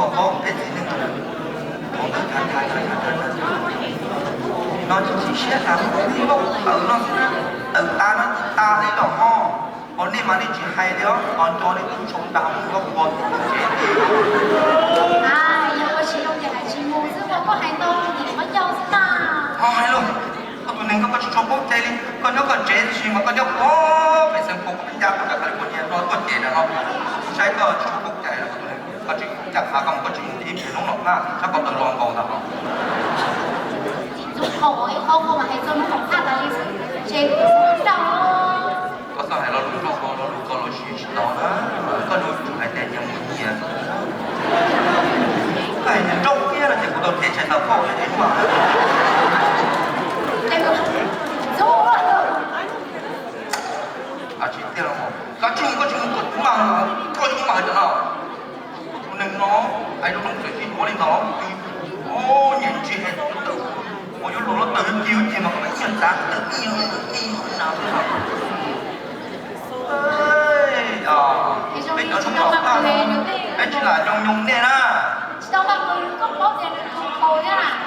Peb txiv neej no tsis tsis siab tas, tawm no tawm tas no tsis tas li los ho. Ho nej mas nej tsis hais li os, ho nco nej tub tsoo nrag mus nyob puag tim tsev. Yog ua tsis zoo ces hais tsis mus xwb, koj hais ntau ces nws muab coj xwb na. Ho hais los, koj tus neeg koj tsis tshua paub cai li, koj nyob koj tsev tab sis mas koj nyob puag pem Xeev Khuam, koj ncaj koj cov California no tuaj ces na no, saib koj tsis tshua paub cai, koj tsis cam qab koj mus koj tsis mus ib pliag hnub los pab saib koj tawm los nkaus ntag. Koj txhob hais lo lus nrauj ko, lo lus ko los siv tsis tau na. Koj tsuas hais tias nyias mus nyias. Koj hais tias nrauj kiag no ces kuv tau them tshais tau koj li ib ua. Tsis tiag, koj tsis mus koj tsis mus, koj tsis mus, koj tsis mus cov no. Tus neeg no hais lus zoo txawm tsis duav li ntawd, nyias ntsia tawm, uas yuav luag los tawm kiag ces mas koj txawj txav tawm ib yam li na. Peb cov zoo los peb tsis lam nyoos nyoos nej na.